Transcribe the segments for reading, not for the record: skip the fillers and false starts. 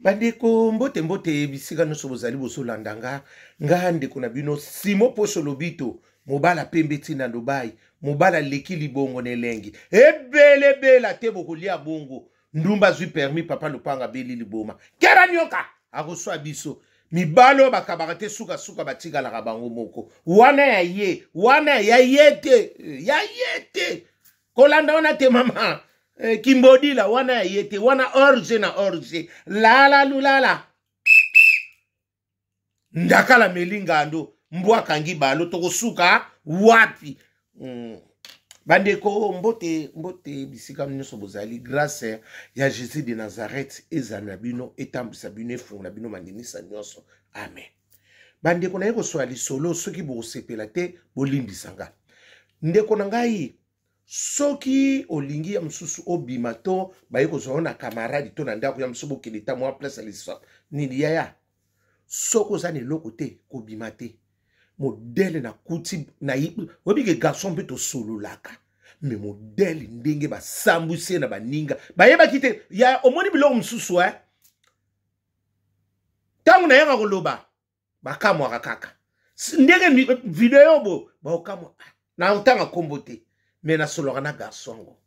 Bandeko, mbote mbote bisika nyonso bozali bozolanda nga, nga ndeko na bino Simo Poso Lobito, mobala pembe ntina Dubai, mobala leki libongo na elengi ebelebela te, bokolia bongo ndumba azwi permis, papa lopanga abeli liboma, kera nyoka akoswa biso. Mibali oyo bakabaka te, sukasuka batikalaka bango moko. Wana ya ye, wana ya ye te, ya ye te, kolanda wana te mama. Kimbodila wana ya ye te, wana orge na orge, lala lulala ndakala meli ngando mbwa akangi balo, tokosuka wapi? Bandeko, mbote mbote bisika nyonso bozali. Grâce ya Jésus de Nazareth ezala na bino, etambwisa bino, efungola bino mandimisa nyonso, amen. Bandeko, naye koswala lisolo, soki bokosepela te bolimbisa nga. Ndeko na ngai, soki olingi ya mosusu obima to baye kozwa yo na camarade to na ndako ya mosusu, bokende ta mwa place ya liso nini, yaya, soki oza na eloko te, kobima te. Modele nakuti oyebi ke garçon mpe tosololaka, me modele ndenge basambwisi ye na baninga bayebaki te. Ya omoni biloko mosusu, eh? Ntango nayaka koloba, bakamwaka kaka ndenge video bo baokamwa na otanga nkombo te, me nasololaka na garçon yango,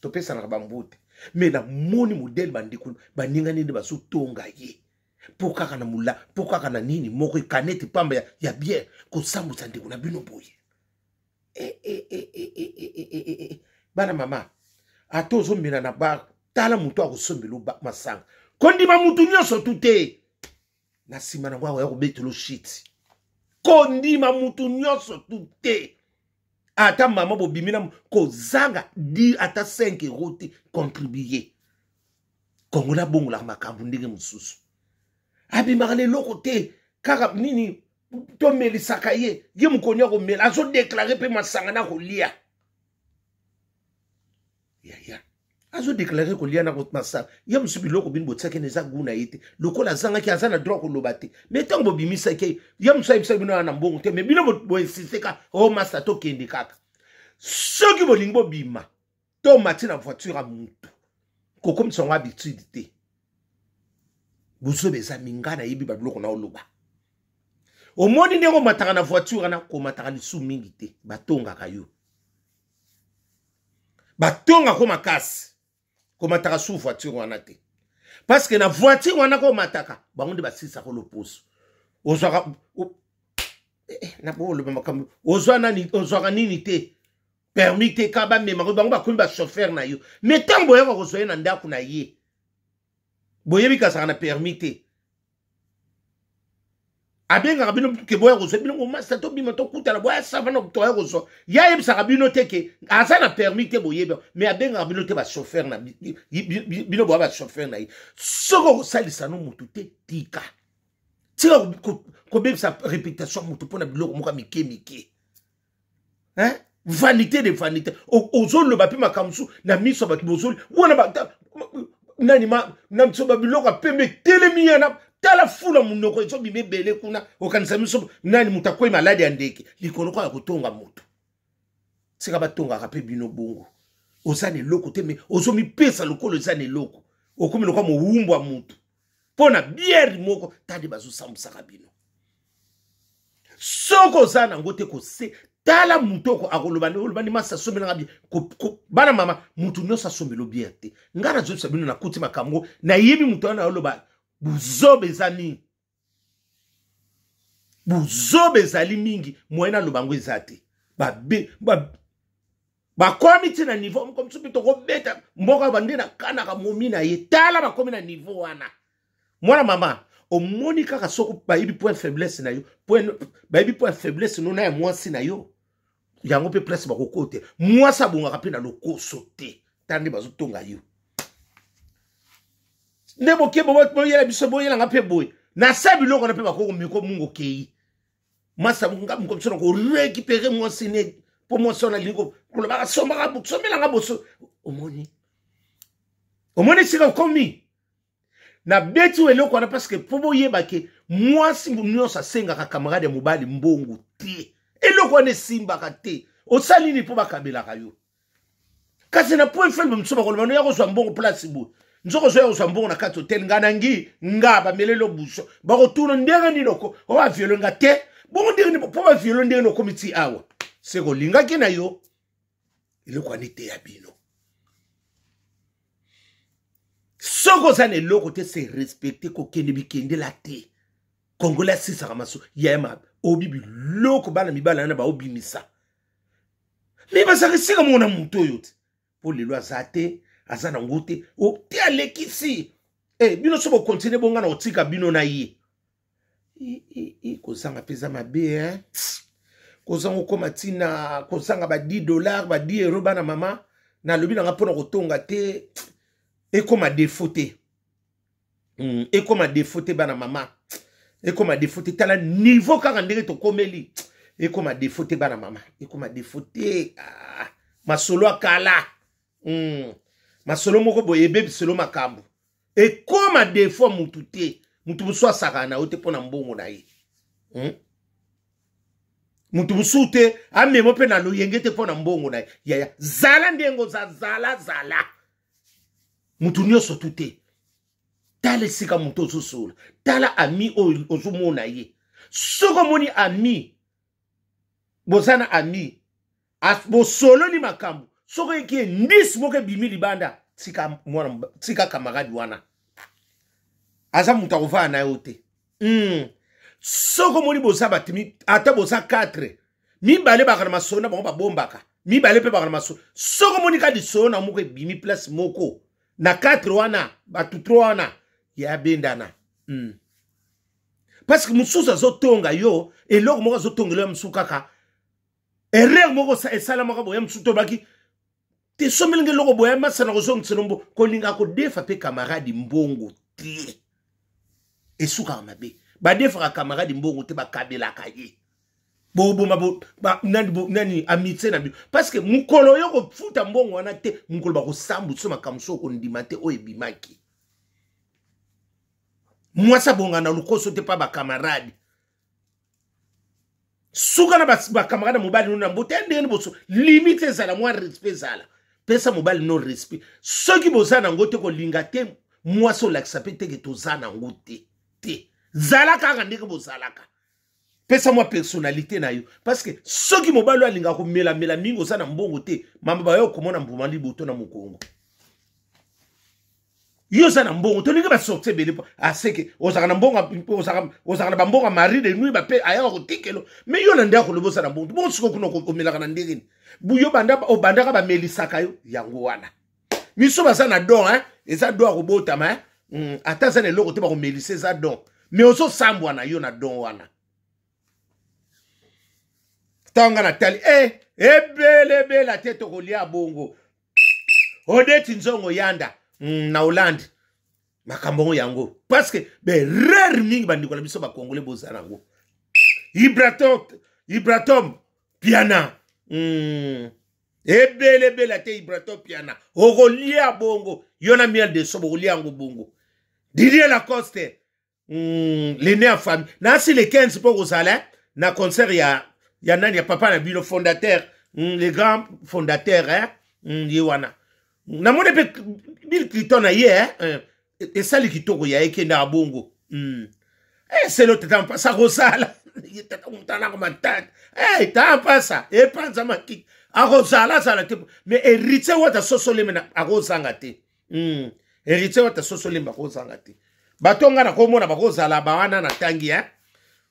topesanaka bambote, me namoni modele bandeko baninga nini bazotonga ye mpo kaka na mula, mpo kaka na nini moko ekanete pamba ya bien kosambwisa ndeko na bino boye. E, e, e, e, e, e, e, e, e. Bana mama, ata ozomela na bar, tala moto akosombela masanga, kondima motu nyonso tu te. Na nsima nango akoya kobetela shit. Kondima mutu nyonso tu te. Ata mama bobimi na kozanga di ata 5 euro te, contribue. Kongo nabongolaka makambo ndenge mosusu, abimaka na eloko te, kaka nini tomelisaka ye, ye mokoni akomela, azodeklare mpe masanga na kolia. Yaya, azodeklare kolia na masanga ye mosusu, biloko bino botiaki na eza gu na ye te, lokola azangaki, aza na droit koloba te. Me ntango bobimisaki ye mosusu, ayebisaki bino na mbongo te, me bino boinsiste kaka o oh, masa tokende kaka. Soki bolingi bobima to mati na voiture ya mutu, kokomisa yango habitude te. Bozoba eza minga, nayebi babiloko na oloba. Omoni ndenge omataka na voiture wana, komataka lisusu mingi te, batongaka yo, batongako makasi. Komataka su voiture wana te, parce que na voiture wana komataka, bango nde basilisaka loposo. Ozwaka eh, na boloba makambo, ozwa nani, ozwaka nini te, permis te, ka bamemaka bango, bakomi bachauffeur na yo. Me ntango boyaka kozwa ye na ndako na ye, boyebi kazaka na permis te, abengaka bino ke boya kozwa bino komasa, tobima, tokutana, boya sava na toya kozwa ye. Ayebisaka bino te ke aza na permis te, boyebi, me abengaka bino te bachauffeur na bino, boya bachauffeur na ye. Soki okosalisa no motu te, tika, tika kobebisa réputation ya motu mpo na biloko moko ya mike mike, hein? Vanité de vanité, ozoloba mpe makambo mosusu na miso ya bato, bozoli wana nani ma na biso babiloko ya pembe etelemi yana, tala fula monoko ezobima ebele kuna, okanisa miso nani moto akwei maladi ya ndeke likolo kaka kotonga moto. Tika batongaka mpe bino bongo. Oza na eloko te, me ozomipesa lokola eza na eloko, okomi lokola mowumbu ya motu mpo na biere moko. Tande bazosambwisaka bino. Soki oza nango te, kose tala moto oko akoloba oloba ni masi asombelanga bie. Bana mama, motu nyonso asombelo biere te. Ngai nazobisa bino, nakuti makambo, nayebi moto wana oloba buzoba eza mingi, buzoba ezali mingi, moye naloba yango eza te. Bakomi ti na niveau moko mosusu mpe tokobeta mboka bande na kanaka momi na ye. Tala, bakomi na niveau wana. Mwana mama, omoni kaka soki bayebi point faiblesse na yo, bayebi point faiblesse no na ya mwasi na yo, yango mpe place bakoko te. Mwasi abongaka mpe na lokoso te. Ta nde bazotonga yo nde boke boyela biso, boyelanga mpe boye na sa biloko wana mpe bakoko miko mungu okei mwasi nga mokomi na korécupere mwasi ne mpo mwasi wana alingi kolobaka sombaka sombelanga boso. Omoni, omoni esika okomi, nabeti oyo eloko wana parce que mpo boyeba ke mwasi nyonso asengaka camarade ya mobali mbongo te. Eloko wana esimbaka te. Osali nini mpo bakabelaka yo? Kasi na point faible mosusu bakoloba no ya kozwa mbongo place boye. Nzoka ozoya kozwa mbongo na kati hotel, nga na ngi nga bameleli yo buso, bakotuna ndenge nini oko obaviole nga te, bongo ndenge nini mpo baviole ndenge nini okomi ti awa, seke olingaki na yo eloko wana eteya bino. Soki oza na eloko te, se respecte, kokende bikendela te. Congolais asisaka maso yaya obi biloko bana mibala wana baobimisa me bazalaka esika moko na moto oyo te, mpo lelo aza te, aza nango te, te alekisi. Eh, bino so bokontinue bonga na kotika bino na ye. Kozanga mpe eza mabe, eh? Kozanga okóma ntina kozanga ba 10 dollar, ba 10 euro. Bana mama, nalobi nanga mpona kotonga te, ekóma defo te. Ekóma defo te, bana mama, ekóma defo te. Tala niveau kaka ndenge tokomeli, ekóma defo te, bana mama, ekóma defo te. Ah, masolo ya kala. Masolo moko boye ebebiselo makambo, ekóma defo mutu te. Mutu mosusu asakana na yo te mpo na mbongo na ye. Mutu mosusu te amemo mpe na loyenge te mpo na mbongo na ye. Yaya, zala ndenge oza, zala zala mutu nyonso tu te. Tala esika moto ozosola, tala ami oyo ozomona ye. Soki omoni ami, boza na ami, bosololi makambo, soki oyeki endisi moko ebimi libanda, tika mwana, tika camarade wana, aza moto akovaa na yo te. Soki omoni boza bato, ata boza 4, mibale baka na masolo na bango babombaka, mibale mpe baka na masolo. Soki omoni ka lisolo na moko ebimi place moko na 4 wana, bato 3 wana ya bendana. Parce que mosusu azotonga yo eloko moko, azotongela yo mosusu kaka erreur moko esalamaka boya, mosusu tobaki te somelinga eloko boya, masana kozongisela mbo kolinga kodefa mpe camarade mbongo te, esukaka mabe. Badefaka camarade mbongo te, bakabelaka ye. Boboma nani, nani amitié na bino, parce que mokolo oyo kofuta mbongo wana te, mokolo bakosambwisa makambo so okondima te oyo ebimaki. Mwasi abonga na lokoso te mpa bacamarade, suka na bacamarade mobali no na mbote ya ndenge boso limite ezala, mwa respect ezala, pesa mobali no respect. Soki boza nango te, kolinga te mwasi olakisa mpe teke toza nango te te, zala kaka ndenge bozalaka, pesa mwa personnalité na yo. Parce que soki mobali oyo alingaka komelamela mingi, oza na mbongo te, mama bayo okomona mbuma liboto na mokongo. Yo oza na mbongo, tolingi basorti ebele mpo aseke ozalaka na mbongo, ozalaka na bambongo ya mari de nuit, bape ayaka kotikelo. Mais yo na ndako olobi oza na mbongo, bongo sikoyo kuna omelaka na ndenge nini? Yo obandaka bamelisaka yo yango wana. Miso baza na don, hein? Eza don ya kobotama, hein? Ata aza na eloko te, bakomelisa, eza don. Mais ozosambwa na yo na don wana. Ntango nga natali eh, ebelebela te, tokolia bongo odeti nzongo yanda na Hollande, makambo yango yango, parce que berere mingi bandeko na biso bakongole bozala yango. Ibratom, Ibratom piana. Ebelebela te, Ibratom piana, okolia bongo yo na miel de so, bokolia yango bongo. Didier Lacoste, l'aîné ya famille, nasi le 15 mpo kozala na concert ya nani, ya papa na bino fondateur, le grand fondateur, hein? Ye wana namoni mpe Bill Clinton na ye, eh? Esali kitoko ya ekendaka bongo. Eh, selo tata mpasa akozala ye tata motanako matata, eh, tata mpasa epanza makiki akozala azala te. Mais héritier Wata sosoleme akozanga te. Héritier Wata sosolemba akozanga te. Bato nga nakomona bakozala bawana na tangi, eh?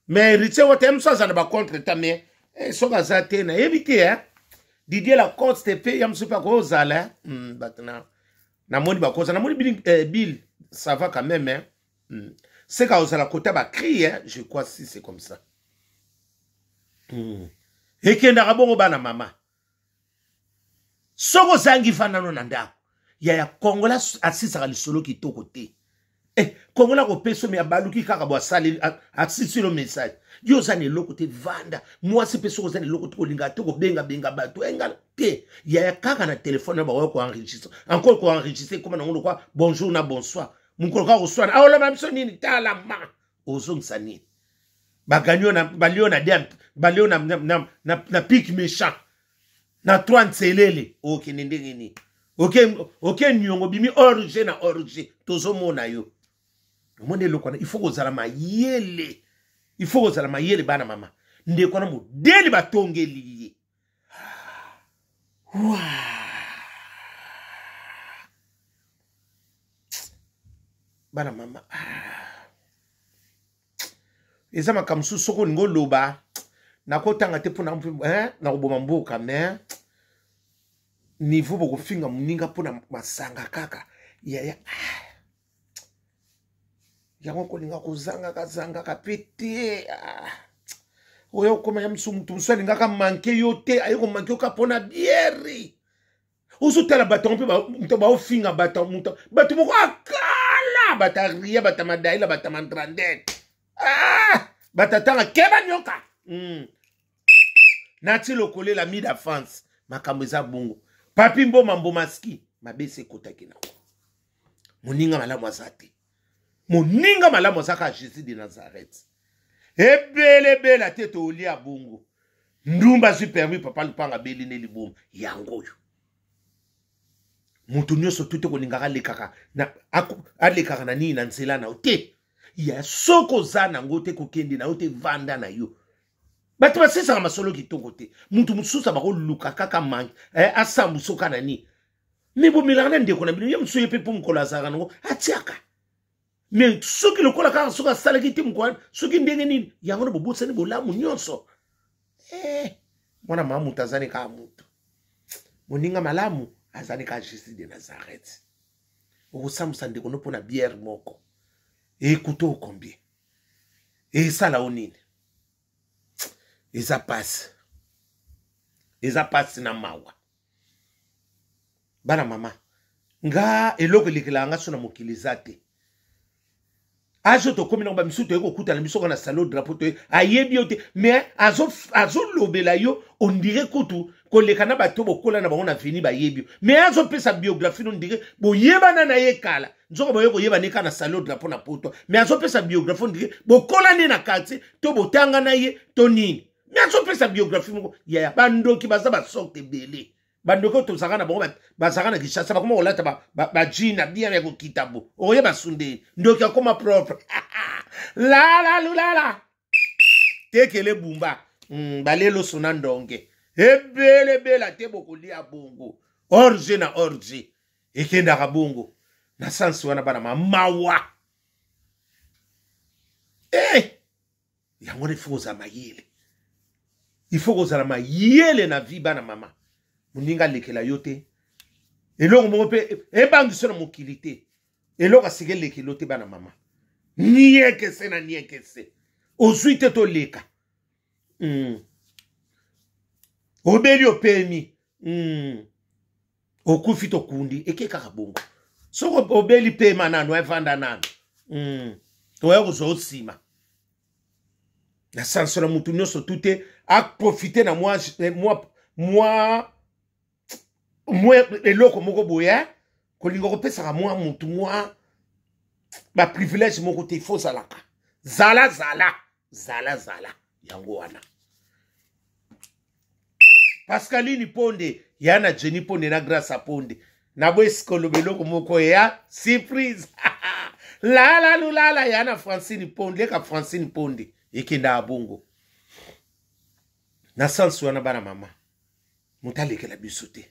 Mais héritier Wata ye mosu aza na bacontre ta, mais eh, soki aza te nayebi te, eh? Didier Lacoste mpe ya mosu mpe akozala, eh? Bato na namoni bakozala, namoni Bill, eh, Bill ça va quand même, eh? Seka ozala kota bacri, eh? Je crois si c'est comme ça. Ekendaka bongo, bana mama. Soki ozangi, vandano na ndako. Yaya, Kongola asisaka lisolo kitoko te. Eh, Kongola akopesa me abaluki kaka bo asali asisi lo message. Yo oza na eloko te, vanda. Mwasi mpe soki oza na eloko te, kolinga te kobengabenga bato engala te. Yaya, kaka na telefone na bakoya koenregistre, encore koenregistre ekoma nango lokwa bonjour na bonsoir. Mokolo kaka koswana, aoloma biso nini? Talama ozongisa nini? Baganio na balio na diam balio na pic méchant na trois nselele, okende ndenge nini? Oke, oke niongo bimi orge na orge tozomona yo. Omoni eloko wana, il faut kozala mayele. Il faut kozala mayele bana mama. Ndeko wana modeli batongeli ye. Wow. Bana mama. Ah. Eza makambo mosusu soki olingi oloba nakotanga te mpona eh, nakoboma mboka mais niveau bokofinga moninga mpona masanga kaka yaya ah. Yango kolinga kozangaka zangaka mpe te ah. Oyo okoma ya mosusu motu mosusu alingaka manke yo te aye komanke yo kaka mpona biere ozotala bato yango mpe moto baofinga bato moto bato moko akala bato aria bato madaila bato mandranden ah! Bato atanga keba nyoka. Nati lokolela mida france makambo eza bongo papi mboma mbomaski mabesi ekotaki nango moninga malamu aza te moninga malamu aza kaka jésus de nazareth ebelebela te tolia bongo ndumba azwi permis papa lupanga abeli ne liboma yango oyo moto nyonso tu te kolingaka alekaka na, alekaka na nini na nzela na yo te ya soki oza nango te kokende na yo te vanda na yo bato basisaka masolo kitoko te moto mosusu bakoluka kaka manke eh, asambusoka na nini me bomelaka na ndeko na bino ye mosusu ye mpe mpo mokolo azalaka nango atiaka me soki lokola kaka soki asalaki te mokolo soki ndenge nini yango na bobosani bolamu nyonso eh, mwana mama moto azani kaka moto moninga malamu azani kaka jésus de nazareth okosambusa ndeko no mpo na biere moko ekuta okombie esala o nini eza pasi eza pasi na mawa bana mama nga eloko elekelaka nga so na mokili eza te azo tokomi nango bamisusu toye kokutana biso kaka na salo drapeau toye ayebi yo te mais azolobela azo yo ondire kutu koleka na bato bokola na bango na veni bayebi yo mais azopesa biographie no ondire boyebana na ye kala nzoka boye koyeba ne kaka na salo drapeau na poto mais azopesa biographie ondire bokola nde na quartier to botanga na ye to nini mais azopesa biographie moko yaya bandoki baza basorte ebele bandoki oyo tozalaka na bango bazalaka na kinshasa bakoma kolata bajina bien ya kokita bo okoyeba sunde ndoki akoma propre lala lulala tekele bumba baleloso na ndonge ebelebela te bokolia bongo orge na orge ekendaka bongo na sansi wana bana mamawa eh! Yango wana ifo kozala mayele ifo kozala mayele na vie bana mama moninga alekela yo te eloko moko mpe ebangiso na mokili te eloko asika elekelo te bana mama niekese na niekese ozwi te toleka Obeli opemi. Okufi tokundi eke kaka bongo soki obeli pema nanu evanda nanu. Toya kozwa osima na sanso na mutu nyonso tu te aprofite na mwa, mwa, mwa, mwa eloko moko boye kolinga kopesaka mwa mutu mwa baprivilège moko te ifo ozalaka zala zala zala zala yango wana Pascaline Ponde ya na Jenny Ponde na Grace Ponde na boesikoloba eloko moko ya surprise lala lulala ya na Francine Ponde leka Francine Ponde ekenda bongo na sansi wana bana mama moto alekela biso te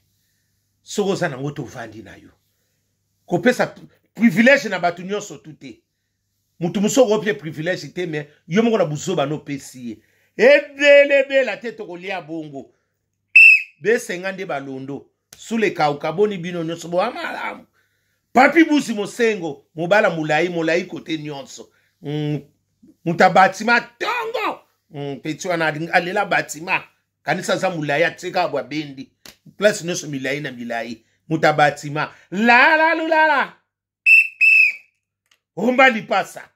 soki oza nango tovandi na yo kopesa privilège na bato nyonso tu te moto mosusu okopie privilège te me yo moko na buzoba nopesi ye ebelebela te tokolia bongo besenga nde balondo sulekauka boni bino nyonso boa malamu papi busi mosengo mobala molai molai kote nyonso moto abatima tongo peti wana alela batima kanisa aza molai atika bwa bendi place nyonso milai na milai moto abatima lala lulala omba lipasa.